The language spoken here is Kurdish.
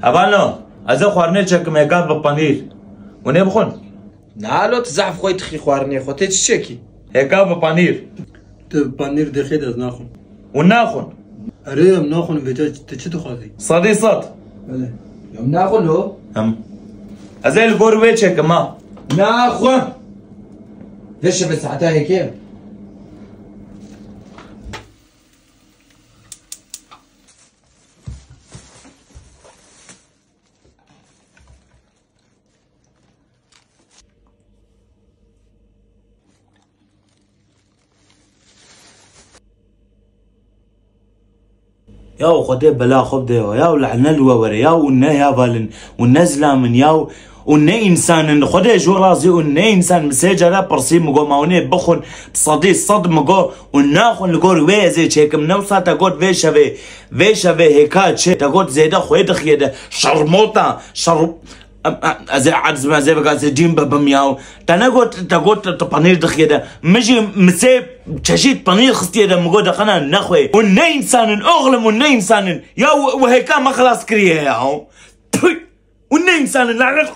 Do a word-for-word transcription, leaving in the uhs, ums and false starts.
Hevalno, ez ê xwarinê çekim hêka bi panîr. Hûn ê bixwin? Na lo, tu zehf xwe dixî xwarinê xwe. Tê çi çekî? Hêka bi panîr. Tu panîr dixî de ez naxwim. Hûn naxwin? Erê, em naxwin, vêca tu çi dixwazî? Sedî sed. Belê. Em naxwin lo. Hem. Ez ê li gor wê çekim ha. Naxwim. Vê şevê saeta yekê. Yaw Xwedê bela xwe bide yaw. Yaw lehne li we were yaw. Hûn ne heval in, hûn ne zilam in yaw. Hûn ne însan in. Xwedê ji we razî, hûn ne însan. Min sê cara pirsî, min got ma hûn ê bixwin? Bi sedî sed min got hûn naxwin, li gor wê ez ê çêkim. Ne wisa te got vê şevê, vê şevê hêka çi? Te got zêde xwê dixiye de. Şermota, şer-, Em, em, ez ê aciz bim, ez ê veka, ez ê cîn bibim ya. Te negot, te got, tu panîr dixî de. Min jî, min sê çeşît panîr xistiye de, min got, dixwîne nexwe. Hûn ne însan in, oxlim, hûn ne însan in. Ya we, we hêka me xilas kiriye ya. Pû! Hûn ne însan in, lanet.